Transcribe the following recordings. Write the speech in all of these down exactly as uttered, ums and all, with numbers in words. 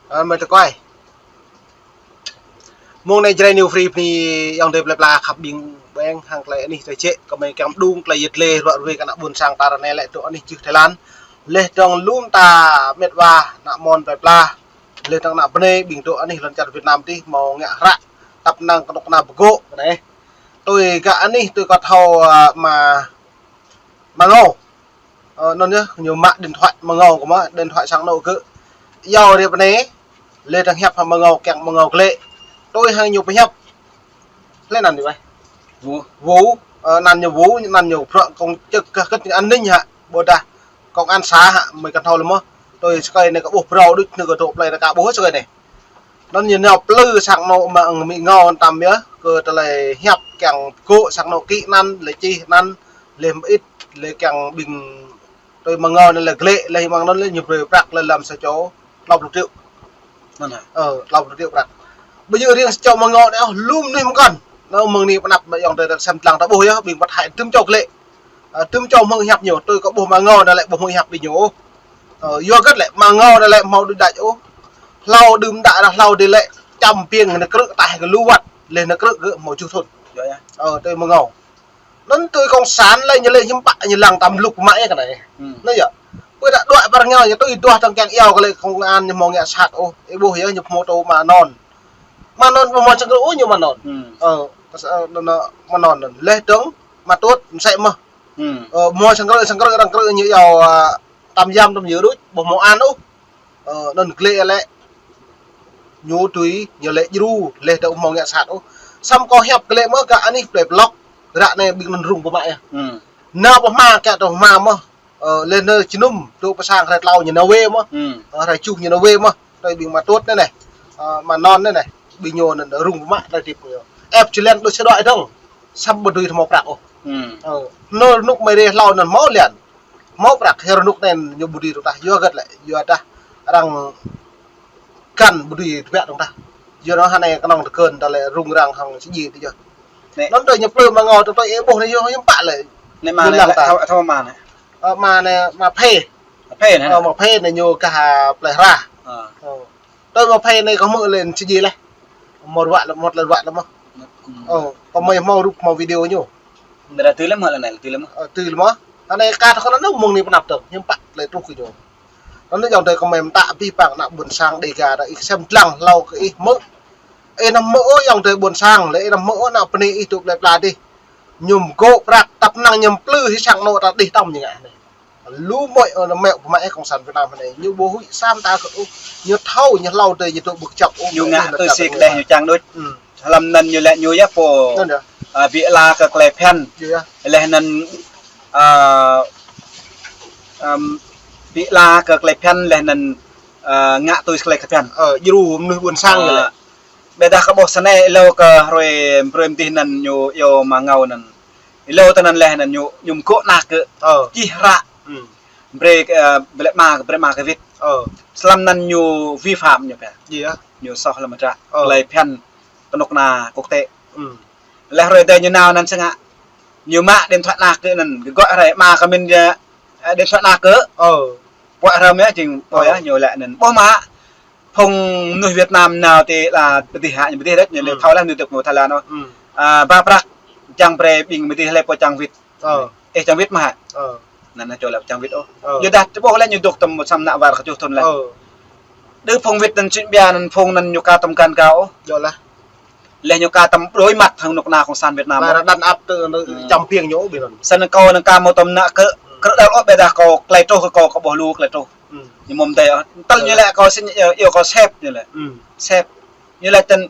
Ơ, mơi tơkuai. Mông anai Jrai New Free bơni ayŏng adơi plơi pla khăp ƀing ƀing hăng tơlơi anih tơlơi jĕ, kơmơi kiăng mơđung tơlơi yet lĕ ruă ruai kơ ană ƀôn sang ta ră anai lĕ dŏ anih čưh Thái Lan. Laih dơ̆ng lŏm ta met wa ană mon plơi pla. Laih dơ̆ng ană bơnai ƀing dŏ anih lŏn čar Việt Nam adih hmâo ngă hră tăp năng kơnuk kơna pơgŏ kơ anai. Tui gah anih tui kâo thâo, ơ, mă, mă Ngô. Ơ, anŭn yơh, ñu mă điện thoại mă Ngô kơ mơ̆, điện thoại sang anŏ gơ̆. Yua rai pơ anai, laih dơ̆ng hiăp hăng mă Ngô, kiăng mă Ngô glaĭ. Tui hăng ñu pơhiăp. Laih anăn ñu weh. Wu. Wu, ơ, anăn ñu Wu, anăn ñu bruă công chức gah kơt an ninh hă, ƀôdah công an xã hă, mơi kăn thâo lơi mơ̆. Tui sơkơi anai kơ ƀuh phrâo đôč, anai kơ dŏ plơi ta ka ƀuh sơkơi anai. Anŭn ñu nao plư sang anŏ mă, mă Ngô tăm yơh, kơ tơlơi hiăp kiăng pơgŏ sang anŏ kĭ anăn, laih čih anăn, laih mơit, laih kiăng ƀing tui mă Ngô anŭn laih glaĭ, laih mơ̆ng anŭn laih ñu brơi prăk laih lăm sa čô, klâo pluh triệu. Anŭn hă? Ơ, klâo pluh triệu prăk. Ƀu djơ̆ riêng sa čô mă Ngô anai ôh, lŏm anai mơ̆ng kăn. Anŭn mơ̆ng anai pơanăp mă ayŏng adơi sem lăng ta ƀuh yơh, ƀing pơthai tơm čô glaĭ. Ơ, tơm čô hmư̆ hiăp ñu, tui kơ ƀuh mă Ngô anai lĕ ƀu hmư̆ hiăp ƀing ñu ôh. Ơ, yua hơget lĕ, mă Ngô anai lĕ hmâo đuaĭ đač ôh. Hlâo đưm đă dah hlâo dih lĕ, čăm piêng anai krư̆ ataih kơ lu wăt, laih anai krư̆ gơ̆ hmâo tơjuh thŭn. Yơh, yơh. Ơ, tui mă Ngô. Anŭn tui cộng sản lĕ ñu lĕ hiư̆m pă ñu lăng tăm lŭk mă yơh kơ anai. Hmm. Anai yơh. Pơ đă đuaĭ pơ rơngiao ñu tui duah tơ̆ng kiăng iâu kơ lĕ công an ñu hmâo ngă sat ôh. Ih ƀuh yơh ñu hmâo tơ mă anŭn. Mă anŭn ƀu hmâo sang krư̆ ôh ñu mă anŭn. Hmm. Ơ, kơ sa-, anŭn, anŭn, mă anŭn anŭn. Laih dơ̆ng mă tuăt mơsĕ mơ̆. Hmm. Ơ, ƀu hmâo sang krư̆, sang krư̆, arăng krư̆ ñu iâu, ơ, tăm yăm tăm yơr đôč, ƀu hmâo an ôh. Ơ, anŭn glaĭ lĕ. Ñu tui, ñu lĕ djru, laih dơ̆ng ƀu hmâo ngă sat ôh. Samơ̆ kâo hiăp glaĭ mơ̆ gah anih plơi Plŏk. Ră anai ƀing anŭn rŭng pơmă yơh. Hmm. Nao pơhma kiăng tơ hma mơ̆. Ơ, laih anŭn jơnum, dŏ pơ sang hrơi tlâo ñu nao wai mơ̆. Hmm. Ơ, hrơi tơjuh ñu nao wai mơ̆. Tui ƀing mă tuăt anai anai. Ơ, mă anŭn anai anai. Ƀing ñu anŭn rŭng pơmă tơlơi hơdip kơ ñu. Ĕp čơlen đôč sa đuaĭ dơ̆ng. Samơ̆ ƀu dưi hmâo prăk ôh. Hmm. Ơ, anŭn rơnŭk mơi rai hlâo anŭn hmâo lian. Hmâo prăk, hơr rơnŭk anai ñu ƀu dưi dơ̆ng tah, yua hơget lĕ, yua dah arăng kăn ƀu dưi tơbiă dơ̆ng tah. Yua anŭn hơnai kơnơ̆ng tơkơn tơlơi rŭng răng hăng sơdjai tơ yơh. Anŭn tui ñu plư mă Ngô tui tui ih ƀuh anai yơh hiư̆m pă lĕ. Anai mă anai lăng ta. Thâo, thâo mă anai. Ơ, mă anai, mă Phê. Mă Phê anai. Ơ, mă Phê anai ñu gah, ơ, plơi Hra. Ơ. Ơ. Tui mă Phê anai kâo hmư̆ lĕ sơdjai laih. Hmâo ruă lĕ, hmâo tơlơi ruă lĕ mơ̆. Hmm. Ơ, kâo mơi hmâo rup hmâo video ñu. Đa tui lĕ mơ̆ lĕ anai, tui lĕ mơ̆. Ơ, tui lĕ mơ̆. Anai kơ tơkơn anŭn mơ̆ng anai pơanăp tơ̆ng. Hiư̆m pă tơlơi truh kơ ñu. Anŭn yơh ayŏng adơi kơmơi mơta abih bang ană ƀôn sang Dêga ta ih sem lăng hlâo kơ ih hmư̆. Ih anăm hmư̆ ôh ayŏng adơi ƀôn sang, lĕ ih anăm hmư̆ ôh ană bơnai ih dŏ plơi pla dih. Ñu pơgŏ prăk tăp năng ñu plư hĭ sang anŏ ta dih tăm ñu ngă anai. Lu mơi, ơ, mơ̆ pơmă ih cộng sản Việt Nam anai. Ñu ƀu huĭ sa mơta kơ ôh. Ñu thâo, ñu hlâo adơi ñu dŏ ƀu kơjăp ôh. Ñu ngă tui si kơđeh ñu čang đôč. Hmm. Hlăm anŭn ñu lĕ ñu yơh pô, anŭn yơh, ơ, bi ala kơ tơlơi phiăn. Yơh, yơh. Laih anŭn, ơ, ưm, bi ala kơ tơlơi phiăn laih anŭn, ơ, ngă tui si tơlơi phiăn. Ơ, djru mơnuih ƀôn sang ñu lĕ. Ƀiădah kơ ƀuh sa anai hlâo kơ hrơi, hrơi mơdih anŭn ñu iâu mă Ngô anŭn. Hlâo tơ anŭn laih anŭn ñu, ñu pơgŏ anak gơ̆. Ơ. Čih hră. Hmm. Brơi, ơ, brơi mă, brơi mă kơ wĭt. Ơ. Slam anŭn ñu vi phạm ñu pia. Yơh. Ñu soh lăm mơdră. Ơ. Tơlơi phiăn kơnuk kơna quốc tế. Hmm. Laih hrơi adơi ñu nao anŭn sơngă. Ñu mă điện thoại anak gơ̆ anŭn, gơ̆ gọi hrơi mă kơ min yơh, ơ, điện thoại anak gơ̆. Ơ. Puăi hrăm yơh jing, ơ, ƀuh yơh ñu lĕ anŭn. Ƀuh mă. Phung mơnuih Việt Nam nao ti la pơdih hă, ñu pơdih đôč, ñu lĕ thâo lĕ ñu dŏ mơ̆ng Thái Lan ôh. Hmm. Ơ, ba prăk čang brơi ƀing pơdih lĕ pô čang wĭt. Ơ. Ơ, čang wĭt mơ̆ hă? Ơ. Anŭn anai čô lĕ čang wĭt ôh. Ơ. Yua dah tơƀôh lĕ ñu dŏ tơm samơ̆ ană war kơjuh thŭn lĕ. Ơ. Đơ phung wĭt anŭn sĭt biă anŭn phung anŭn ñu ka tơm găn gao ôh. Yơh lah. Laih ñu ka tơm đối mặt hăng kơnuk kơna cộng sản Việt Nam. Lah ôh. Đàn áp tơ, hmm, čăm piêng ñu ƀing anŭn. Săn kâo anŭn ka mơ̆ tơm ană kơ, hmm, kơ đal ôh ƀiădah kâo tơlơi truh kơ kâo kơ ƀuh lu tơlơi truh. Hmm. Ñu mơ̆ mơdơi ôh. Tơl ñu lĕ kâo sĭt, ơ, iâu kâo sĕp ñu lĕ. Hmm. Sĕp. Ñu lĕ tơl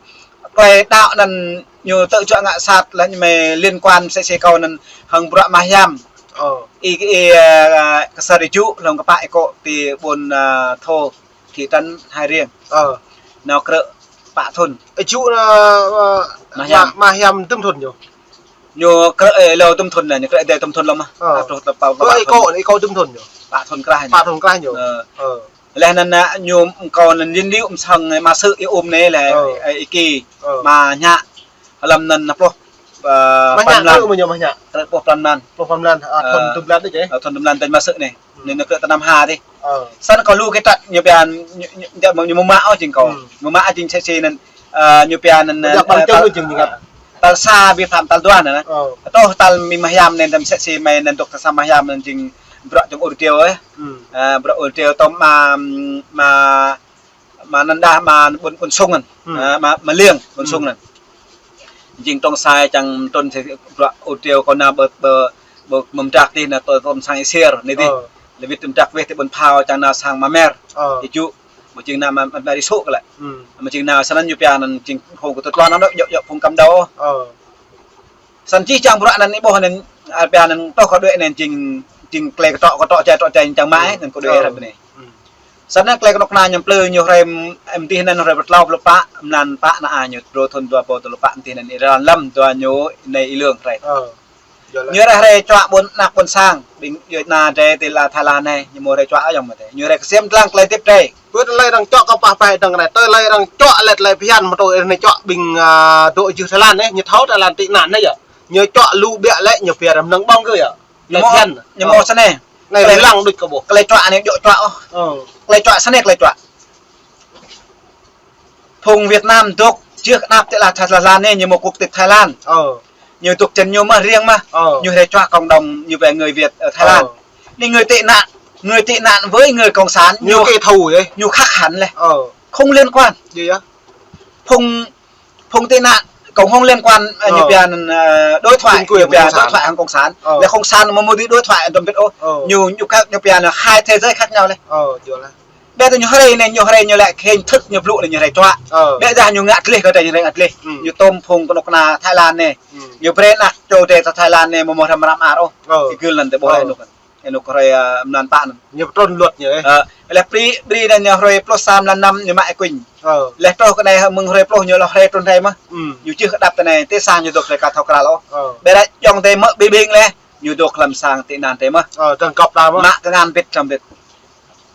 tơlơi đaŏ anŭn ñu tơl čuă ngă sat lĕ ñu mơ̆ liên quan sĕ sĕ kâo anŭn hăng bruă mă hiam. Ơ. Ih, ih, ơ, kơ sa ri ju hlŏng kơpă ih kŏ ti ƀôn, ơ, Thô, thị trấn Hai Riêng. Ơ. Nao krư̆ pă thŭn. Ơ, ju, ơ, ơ, mă hiam. Mă, mă hiam tơm thŭn ñu. Ñu krư̆, ơ, hlâo tơm thŭn anai, ñu krư̆ adai tơm thŭn lăm mơ̆. Ơ. Pă thŭn, pă, pă, ih kŏ, ih kŏ tơm thŭn ñu. Pă thŭn krah ñu. Pă thŭn krah ñu. Ơ. Ơ. Laih anŭn, ơ, ñu kâo anŭn liên lụy mơ̆ng sang, ơ, mă sư̆ ih ôm anai lĕ, ơ, ơ, ih ki, ơ, mă ñă, hlăm anŭn ană pluh. Ơ, mah păn ñă, mlan. Kơ mơ̆ ñu mah ñă. Kơ pluh păn mlan. Pluh păn mlan, ơ, thun, ơ, tơm blan đôč, ơ. Ơ, thun tơm blan tañ mă sư̆ anai. Hmm. Anai, anai kơ tơnăm ha tih. Ơ. Săn kơ lu kơ tăt ñu pian, ñu, ñu, ñu, ñu mơ̆ ôh jing kơ. Hmm. Mơ̆ mă jing sĕ si anŭn, ơ, ñu pian anŭn, ơ, tal, tal sa bi pham tal dua anŭn. Ơ. Tŏh tal mơ̆ng mah hiam anŭn tơm sĕ si mơ̆ anŭn dŏ tal sa mah hiam anŭn jing bruă jing ur triu, ơ. Hmm. Ơ, bruă ur triu tŏm mă, mă mă anŭn đah mă ƀuôn, ƀuôn Sung anŭn. Hmm. Ơ, mă, mă Liêng, ƀuôn Sung anŭn. Jing trong sai čang trŭn si bruă ur triu kơ nao ƀơ, ƀơ, ƀơ mơ̆ng drah tih nao tŏm, tŏm sang Isir anai tih. Ơ. Lĕ wĭt tơm drah wĕh tih ƀuôn Phao čang nao sang Mamer. Ơ. Ih čuh, mơ̆ jing nao mă, mă, mă ri sŭ kơ lĕ. Hmm. Mơ̆ jing nao săn anŭn ñu pian anŭn jing hông kơ tơtluan anŭn dŏ, dŏ, dŏ phung kăm đô. Ơ. Săn čih čang bruă anŭn ih ƀuh anŭn, ơ, pian anŭn tŏh kơ đuaĭ anŭn jing, jing klei kơtrŏ, kơtrŏ čai, kơtrŏ čai čang mă, ơ, anŭn kơ đuaĭ, ơ, ră anai. Hmm. Săn anŭn klei kơnuk kơna ñu plư ñu hrơi, ơ, mơ̆ng tih anŭn hrơi pơtlâo pluh pă, mlan pă anai ñu, dua thun dua rơbâo dua pluh pă mơ̆ng tih anŭn ih răng lăm dua ñu anai ih lương hrơi. Ơ. Yơh lah. Ñu hrơi, hrơi čuă ƀuôn, anak ƀuôn sang, ƀing yua anai drơi ti la Thái Lan anai, ñu mơ̆ hrơi čuă ayŏng mơ̆ tih. Ñu hrơi kơsem tlang klei tip drơi. Bơ tơlơi arăng čuă kơ pah pah dơ̆ng anai, tơlơi arăng čuă lĕ tơlơi phiăn mơ̆ tui anai čuă ƀing, ơ, dŏ jưh Thái Lan anai, ñu thâo Thái Lan tị nạn anai yơh. Ñu čuă lu biă lĕ ñu pia răm nơ̆ng ƀơ̆ng kơ yơh. Ñu mơ̆, phiăn. Ñu mơ̆ săn anai. Anai klei lăng đôč kơ ƀuh. Klei čuă anai djŏ čuă ôh. Ơ. Klei čuă săn anai klei čuă. Phung Việt Nam dŏ jưh kơnăp ti la Thái Lan anai, ñu mơ̆ quốc tịch Thái Lan. Ơ. Ñu dŏ čăn ñu mơ̆ riêng mơ̆. Ơ. Ñu hrơi čuă cộng đồng ñu về người Việt ở Thái Lan. Ơ. Anai người tị nạn, người tị nạn với người cộng sản, ñu, ñu kẻ thù vậy. Ñu khác hẳn lĕ. Ơ. Không liên quan. Gì vậy? Phung, phung tị nạn, cộng không liên quan, ơ, ñu, ơ, pian, ơ, đối thoại, chính quyền, ñu pian cộng sản. Đối thoại hăng cộng sản. Ơ. Lĕ cộng sản mơ̆ mơ̆ dưi đối thoại tơm pit ôh. Ơ. Ñu, ñu khác, ñu pian hai thế giới khác nhau lĕ. Ơ, yơh lah. Ƀĕ tơ ñu hrơi anai, ñu hrơi ñu lĕ kơ hình thức ñu blŭ anai ñu hrơi čuă. Ơ. Ƀĕ dah ñu ngă gleh kơ tơ ñu hrơi ngă gleh. Ừ. Ñu tŏm phung kơnuk kơna Thái Lan anai. Ừ. Ñu brơi anak čô drơi tơ Thái Lan anai mơ̆ mơ̆ răm răm ar ôh. Ơ. Ih gưl anŭn tơ ƀuh, ơ, anŭn. Anŭn hrơi, ơ, mlan pă anŭn. Ñu pơtrŭn luật ñu, ơ. Ơ, lĕ brơi, brơi anŭn ñu hrơi pluh sa mlan năm ñu mă ih kuñ. Ơ. Lĕ truh kơ anai mơ̆ng hrơi pluh ñu lŏ hrơi trŭn hrơi mơ̆. Ừ. Ñu čưh kơdăp tơ anai, tơ sang ñu dŏ hrơi ka thâo krăl ôh. Ơ. Ƀĕ dah ayŏng adơi mơ̆ ƀing ƀing lĕ, ñu dŏ hlăm sang tị nạn adih mơ̆. Ơ, tơng kŏp ta mơ̆. Mă kơ ngăn bit hrăm bit.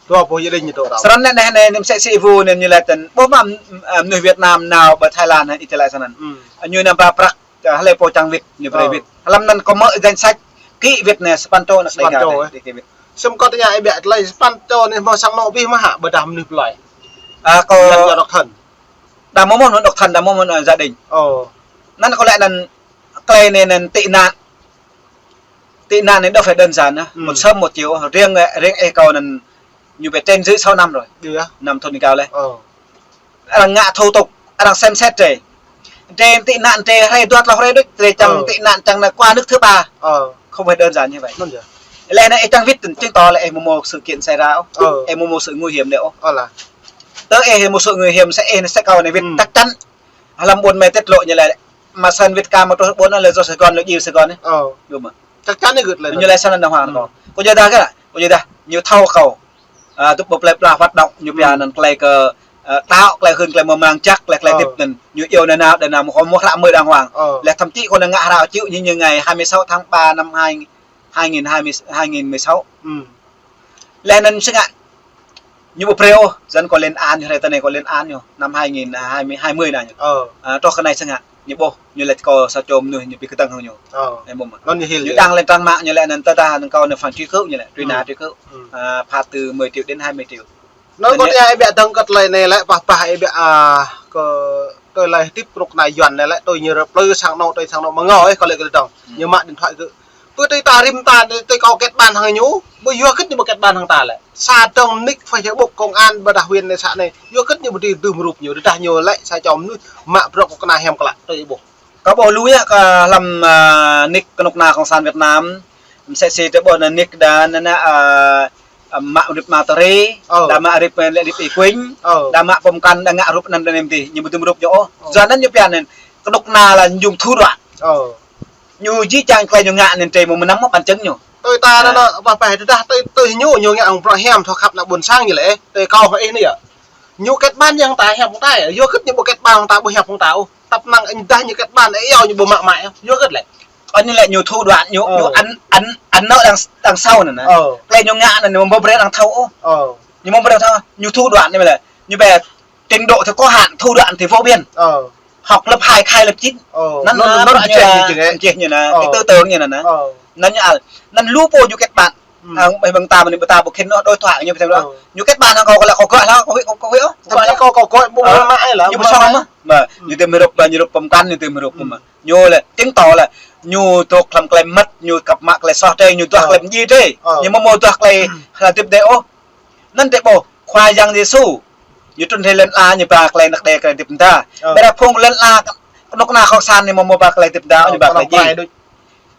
Dua boh gia đình ñu dŏ rao. Srăng anai, anai, anai, anŭn mơsĕ si ih ƀuh anŭn ñu laĭ tơ̆n. Ƀuh mă, ơ, mơnuih Việt Nam nao ƀơi Thái Lan, ih tơlơi săn anŭn. Hmm. Ñu nao ba prăk, ơ, hlơi pô čang wĭt, ñu brơi wĭt. Hlăm anŭn kâo mơ̆ danh sách, ký wĭt anai sapăn čô anŭn. Sapăn čô, ơ. Đe ký wĭt. Sum kâo tơña ih biă tơlơi sapăn čô anai mơ̆ sang anŏ abih mơ̆ hă, ƀôdah mơnuih plơi. Ơ, kâo. Mơnuih độc thân. Đa mơ̆ mơnuih độc thân, đa mơ̆ mơnuih, ơ, gia đình. Ơ. Anŭn kâo laĭ anŭn klei anai anŭn tị nạn. Tị nạn anai đâu phải đơn giản, ơ. Ừ. Một sớm một chiều, riêng, riêng ih kâo anŭn ñu ƀĕ trên dưới sáu năm rồi. Iya. Năm thun ih kâo lĕ. Ơ. Arăng ngă thủ tục, arăng xem xét drơi. Drơi tị nạn, drơi hrơi dua tlâo hrơi đôč, drơi čang, ơ, tị nạn čang nao qua nước thứ ba. Ơ. Không phải đơn giản như vậy. Đơn giản. Lĕ anai ih čang wĭt tơ̆n, chứng tỏ là ih mơ̆ mơ̆ sự kiện xảy ra ôh. Ơ. Ih mơ̆ mơ̆ sự nguy hiểm đơi ôh. Ơ lah. Tơ ih mơ̆ sự nguy hiểm, sĕ ih sĕ kâo anai wĭt. Ừ. Chắc chắn. Hlăm ƀuôn mơ̆ tiết lộ ñu laĭ. Mă săn wĭt ka mơ̆ truh ƀuôn anŭn lĕ dŏ Sài Gòn lĕ jing Sài Gòn anai. Ơ. Yơh mơ̆. Chắc chắn ñu gưt lĕ. Ñu laĭ săn anŭn hăng kâo. Kâo djơ̆ dah kơ, kâo djơ̆ dah. Ñu thâo kâo. Ơ, dŏ ƀơi plơi pla hoạt động, ñu pian anŭn klei kơ, ơ, đaŏ, klei hưn, klei mơmang jak, klei, klei tip anŭn. Ñu iâu anŭn nao, đe nao mơ̆ kâo mơ̆ hră mơ̆ đang hoang. Ơ. Lĕ thậm chí kâo anŭn ngă hră čư̆ ñu, ñu ngày hai mươi sáu tháng ba năm hai, hai nghìn hai mươi, hai nghìn mười sáu. Ừ. Lĕ anŭn sơngă. Ñu ƀu brơi ôh, săn kâo lên án ñu, hrơi tơ anai kâo lên án ñu, năm hai nghìn hai mươi, hai mươi anai ñu. Ơ. Ơ, truh kơ anai sơngă. Ñu ƀuh, ñu laĭ kâo sa čô mơnuih ñu pi kơdơ̆ng hăng ñu. Ơ. Ih ƀuh mơ̆. Anŭn ñu hil. Ñu đăng lên trang mạng ñu laĭ anŭn tơdah anŭn kâo anŭn phản truy cứu ñu laĭ, truy nã truy cứu. Ừ. Ơ, phạt từ mười triệu đến hai mươi triệu. Anŭn kâo tơña ih biă dơ̆ng kơ tơlơi anai lĕ, pah pah ih biă, ơ, kơ tơlơi hơdip kơnuk kơna Yuan anai lĕ, tui ñu rơplư sang anŏ, tui sang anŏ mơ̆ ngă ih kơ lĕ kơ dơ̆ng. Ừ. Ñu mă điện thoại kơ Pơ tui ta rĭm ta, tui kâo kết bạn hăng ñu, ƀu yua hơget ñu ƀu kết bạn hăng ta lĕ. Sa dơ̆ng nick Facebook công an ƀôdah huyện anai xã anai, yua hơget ñu ƀu dưi dưm rup ñu, tơdah ñu lĕ sa čô mơnuih mă bruă kơnuk kơna hiam klă, tui ih ƀuh. Kâo ƀuh lu yơh kơ hlăm, ơ, nick kơnuk kơna cộng sản Việt Nam, mơsĕ si tơ ƀuh anŭn nick đa anŭn, ơ, ơ, mă rup ma tơri, ơ, đa mă rup, ơ, lĕ rup ih kuñ, ơ, đa mă pơmkăn, đa ngă rup anŭn anŭn tih, ñu ƀu dưm rup ñu ôh. Ơ. Yua anŭn ñu pian anŭn, kơnuk kơna là dùng thủ đoạn. Ơ. Ñu jih jang klei ñu ngă anŭn drơi mơ̆ mơnăm mơ̆ bằng chứng ñu. Tui ta anŭn, ơ, pah pah tơdah tui, tui ñu, ñu ngă hăng bruă hiam thâo khăp ană ƀuôn sang ñu lĕ, tui kâo hăng ih anai yơh. Ñu kết bạn hăng ta hiam hăng ta yơh, yua hơget ñu ƀu kết bạn hăng ta ƀu hiam hăng ta ôh. Tăp năng ih dah ñu kết bạn, ih iâu ñu ƀu mă mă ôh, yua hơget lĕ. Anŭn lĕ ñu thủ đoạn ñu, ñu ăn, ăn, ăn nợ đằng, đằng sau anŭn. Ơ. Klei ñu ngă anŭn ñu ƀu brơi arăng thâo ôh. Ơ. Ñu ƀu brơi arăng thâo, ñu thủ đoạn anai lĕ. Ñu ƀĕ trình độ thì có hạn, thủ đoạn thì vô biên. Ơ. Học lớp hai khai lớp chín. Ơ, anŭn, anŭn, anŭn anŭn ñu čeh lah, ñu čeh, čeh ñu anŭn, ơ, cái tư tưởng ñu anŭn, anŭn. Ơ. Anŭn ñu al, anŭn lu pô ñu kết bạn. Hmm. Ang ƀơi ƀing ta mơ̆n, ƀing ta ƀu khĭn ôh, đối thoại ñu pơthâo. Ơ. Ñu kết bạn hăng kâo, kâo lĕ kâo gơ̆ lah, kâo huĭ, kâo, kâo huĭ ôh. Samơ̆ kâo, kâo gơ̆ ƀu mă ai lah, ñu ƀu sŏng mơ̆n. Ơ. Ñu tơm hrup, ñu hrup pơmkăn, ñu tơm hrup pơmă. Ñu lĕ, chứng tỏ là ñu dŏ hlăm tơlơi mơmŏt, ñu kăp mă tơlơi soh drơi, ñu duah tơlơi mơdjai drơi. Ơ. Ñu ƀu hmâo duah tơlơi hơdip drơi ôh. Anŭn drơi ƀuh, Khua Yang Yêsu. Ñu trŭn rai lŏn ala ñu ba tơlơi anăk đe kơ tơlơi hơdip mơda. Ơ. Ƀơi ră phung lŏn ala kơnuk kơna cộng sản ñu ƀu hmâo ba tơlơi hơdip mơda, ơ, ñu ba tơlơi djai.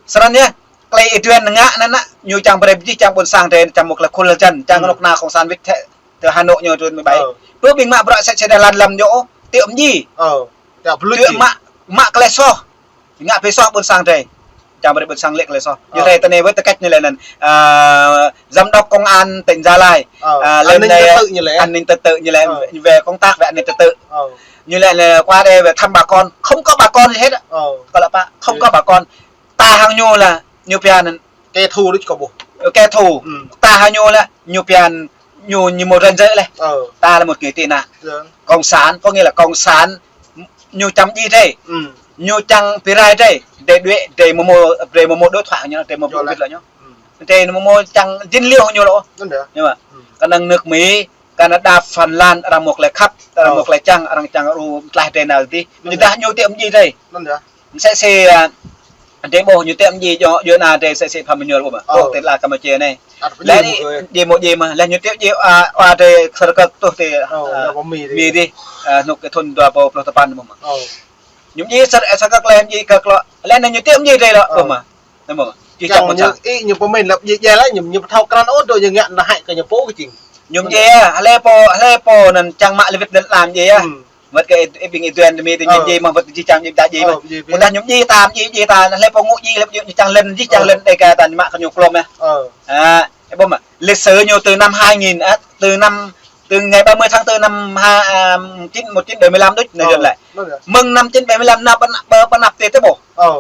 Snăn yơh, tơlơi Êđen ngă anŭn, ñu čang brơi pơjing, čang ƀuôn sang drơi, čang hmâo tơlơi khul hơjăn, čang kơnuk kơna cộng sản wĭt tơ Hà Nội ñu trŭn mơ̆ng ƀai. Ơ. Pơ ƀing mă bruă sĕ sĕ đa lăn lăm ñu, tơlơi mơdjai. Ơ. Tơlơi mă, mă tơlơi soh. Ngă brơi soh ƀuôn sang drơi. Čang brơi ƀuôn sang lĕ tơlơi soh. Ñu ơ, rai tơ anai wơ̆t tư cách ñu lĕ anŭn, à, giám đốc công an tỉnh Gia Lai. Ơ, à, an ninh trật tự ñu lĕ. An ninh trật tự ñu lĕ, ơ, về công tác về an ninh trật tự. Ơ. Ñu lĕ, lĕ qua đây về thăm bà con, không có bà con gì hết á. Ơ. Kơ lă pă, không có bà con. Ta hăng ñu lĕ, ñu pia anŭn kẻ thù đôč kơ ƀuh. Kẻ thù. Ừ. Ta hăng ñu lĕ, ñu pia anŭn ñu, ñu hmâo ranh giới lĕ. Ơ. Ta là một người tị nạn. Cộng sản, có nghĩa là cộng sản, ñu čang djai drơi. Ừ. Ñu čang pơrai drơi. Drơi đuaĭ, drơi ƀu hmâo, drơi ƀu hmâo đối thoại ñu, drơi ƀu hmâo đối thoại ñu. Drơi ƀu hmâo čang djin liu ñu lŏ. Anŭn yơh. Kơnơ̆ng nước Mỹ, Canada, Phần Lan, arăng hmâo tơlơi khăp, arăng hmâo tơlơi čang, arăng čang ru tlaih drơi nao dih. Anŭn yơh. Ñu dah ñu tơlơi mơdjai drơi. Anŭn yơh. Msĕ si, à, drơi ƀuh ñu tơlơi mơdjai djŏ, djŏ anŭn drơi msĕ si pham mơñuôl ƀuh mă. Ơ. Ôh, tơlơi kama če anai. Lĕ ñu djai mơ̆ djai mơ̆, lĕ ñu tơlơi djai, à, à, drơi sơkơ̆k tuh tơ, ơ, à, Mi dih. Mi dih. À, hnŭk kơ thun dua rơbâo pluh tơpăn ƀuh mă. Ơ. Ñu djai sơkơ̆k, sơkơ̆k lĕ djai kơ̆k lŏ. Lĕ ñu tơlơi mơdjai drơi lŏ ƀuh mă. Anŭn ƀuh mă. Čih čang ƀuôn sang. Ih, ñu pơmĭn lăp djai djai lĕ, ñu, ñu ƀu thâo krăn ôh, dŏ ñu ngă anŭn hĭ kơ ñu pô kơ jing. Ñu djai, hlơi pô, hlơi pô anŭn čang mă lĕ wĭt lĕ lăm djai yơh. Mơ̆t kơ ih, ih ƀing ih Duan tơ mi tơ ñu djai mơ̆, wơ̆t jih čang djai ta djai mơ̆. Ơ, djai. Ƀôdah ñu djai ta, djai, djai ta, hlơi pô ngŏ djai, hlơi ñu čang lŏn, jih čang lŏn Đêga ta ñu mă kơ ñu klôm yơh. Ơ. À, ih ƀuh mă, lịch sử ñu từ năm hai nghìn, à, từ năm, từ ngày ba mươi tháng tư năm ha-, à, chín, một chín bảy mươi lăm đôč, anai Yuan lĕ. Mơ̆ng năm chín bảy mươi lăm anŭn pơ-, pơ-, pơanăp tơ tơ ƀuh. Ơ.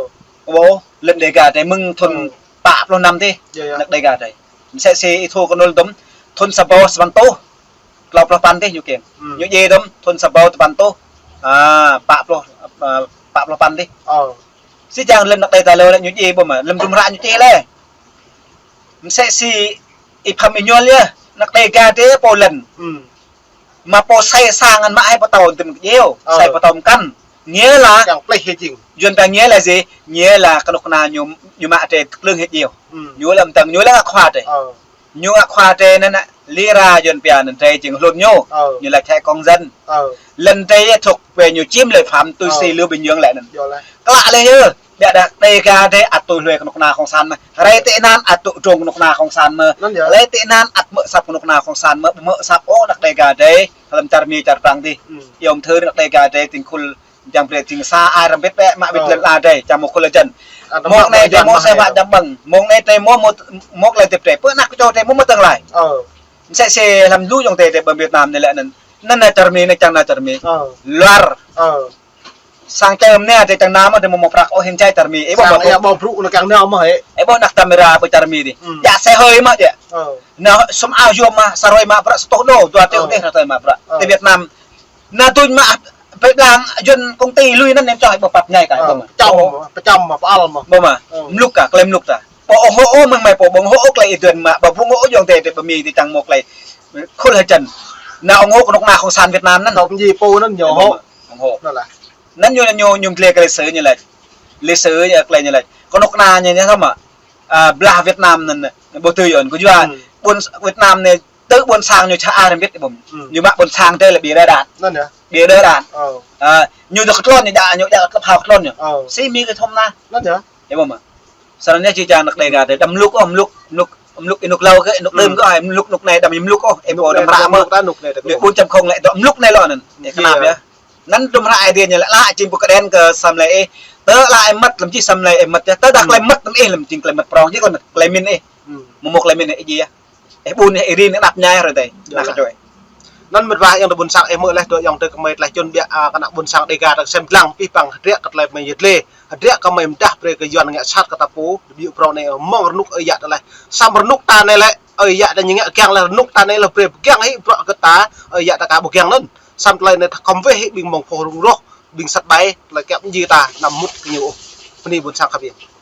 Ƀuh, lŏn Đêga drơi mơ̆ng thun pă pluh năm tơ. Anăk Đêga drơi. Msĕ si ih thâo kơnŭl dŏm, thun sa rơbâo sa păn rơtuh. Klâo pluh păn tơ ñu kiăng. Ñu djai dŏm, thun sa rơbâo sa păn rơtuh. À, pă pluh, à, pă pluh păn tơ. Ơ. Jih čang lŏn anăk đe ta lơ lĕ ñu djai ƀuh mă, lăm tum hră ñu čih lĕ. Msĕ si ih pham ih ñuăl yơh, anăk Đêga drơi pô lŏn. Mă pô sai sang ngăn mă hai pơtâo tơm kơdjeo, sai pơtâo mkăn. Nghĩa là, Yuan ta nghĩa là gì? Nghĩa là kơnuk kơna ñu, ñu mă drơi tơklưng hĭ djeo. Ñu lăm tăng, ñu lăng khua drơi. Ñu ngă khua drơi anŭn, lĕ ra Yuan pia anŭn drơi jing hlŭn ñu. Ơ. Ñu lĕ thẻ công dân. Ơ. Lŏn drơi thuộc về ñu chiếm lợi phạm tui si Lưu Bình Nhưỡng lĕ anŭn. Klă lĕ yơh. Biă dah Đêga drơi ăt tui hlue kơnuk kơna cộng sản mơ̆. Rai tị nạn ăt tŭ drông kơnuk kơna cộng sản mơ̆. Rai tị nạn ăt mơ̆ asăp kơnuk kơna cộng sản mơ̆. Mơ̆ asăp ôh anăk Đêga drơi. Lăm čar Mi čar Prăng dih. Yom thơ anăk Đêga drơi tĭng khul Čang brơi tĭng sa ai rơmbit bĕ mă wĭt lŏn ala drơi, čang hmâo khul hơjăn. Mơ̆ng anai drơi hmâo sai wă čang ƀơ̆ng. Mơ̆ng anai drơi hmâo, hmâo, hmâo tơlơi hơdip drơi. Pơ anăk kơčô drơi hmâo mơtơ̆ng laih. Msĕ si lăm lu djŏng drơi, drơi ƀơi Việt Nam anai lĕ anŭn. Anŭn anai čar Mi anai čang anai čar Mi. Luar. Sang čar Mi anai drơi čang nao mơ̆ drơi hmâo mơ̆ prăk ôh hin čai čar Mi. Ih ƀuh mă ƀuh. Ƀuh brŭ anai čang nao mơ̆ hĕ. Ih ƀuh anăk ta mơra ƀơi čar Mi dih. Jă sĕ hơi mă jă. Nao sum ao yôm mă, sa hrơi mă prăk sa rơtuh đô, dua triệu dih sa hrơi mă prăk. Tơ Việt Nam Anai tuč mă, pơblang Yuan công ty lui anŭn nem čoh ƀu pap ñai kơ. Ơ, ƀu mă. Pơčăm mă, pơčăm mă, pơal mă. Ƀu mă. Ơ. Mluk kơ, tơlơi mluk ta. Ƀu ủng hộ ôh mơ̆ng mai pô, ƀu ủng hộ ôh tơlơi Yuan mă, ƀu ủng hộ ôh djŏng tơ, tơ ƀơi Mi tơ čang hmâo tơlơi khul hơjăn. Anai ủng hộ kơnuk kơna cộng sản Việt Nam anŭn. Tơm djai pô anŭn ñu ủng hộ. Ƀu mă. Ủng hộ. Anŭn lah. Anŭn ñu, ñu, ñu tơlơi kơ lịch sử ñu laĭ. Lịch sử ñu tơlơi ñu laĭ. Kơnuk kơna ñu, ñu thâo mă. À, blah Việt Nam anŭn, ƀu tui Yuan kơ Yuan. Ƀuôn Việt Nam anai tơ ƀuôn sang ñu ča ai rơmbit ƀuh. Ñu mă ƀuôn sang tơ lĕ ƀiă đơ đan. Anŭn yơh. Ƀiă đơ đan. Ơ. À, ñu dŏ kơ tlôn ñu djă, ñu djă kơ phao tlôn ñu. Ơ. Si Mi kơ thom anai. Anŭn yơh. Ih ƀuh mă. Snăn yơh či čang anăk Đêga drơi đăm mluk ôh, mluk, mluk, mluk ih mluk hlâo kơ, mluk đưm kơ, ih mluk anăk anai đăm mluk ôh, ih ƀuh đăm hră mơ̆. Anŭk anai ta ƀuh. Lĕ bốn chấm không lĕ dŏ mluk anai lŏ anŭn. Ih kơnap yơh. Anŭn tum hră Ơi Adai ñu lĕ, lă jing pơkơđen kơ sa mlei ih. Tơ lă ih mơmŏt lăm jih sa mlei ih mơmŏt yơh. Tơdah tơlơi mơmŏt lăm ih lăm jing tơlơi mơmŏt prong, jing tơlơi mơmŏt tơlơi min ih. Mơ̆ mơ̆ tơlơi min ih djai yơh. Ih ƀun ih rin ih đăp ñai hrơi tơ. Anŭn mĕt wa ayŏng adơi ƀuôn sang ih mơ̆ leh dŏ ayŏng adơi kơmơi tơlơi čun biă, à, kơ anăk ƀuôn sang Đêga ta sem lăng pih păng hơdră kơ tơlơi mơi yơh lĕ. Hơdră kơ mơi mơdah brơi kơ Yuan ngă sat kơ ta pô, ƀiă prong anai mơ̆ng rơnŭk ơi yă ta leh. Samơ̆ rơnŭk ta anai lĕ, ơi yă ta ñu ngă kiăng leh rơnŭk ta anai leh brơi pơgiăng hĭ bruă kơ ta, ơi yă ta ka ƀu giăng anŭn. Samơ̆ tơlơi anai ta khŏm weh hĭ ƀing mơ̆ng phoh rŭng rŏh. ƀing sat ƀai, tơlơi kiăng pơjing ta, anăm mŭt kơ ñu ôh. Bơni ƀôn sang khăp yơh.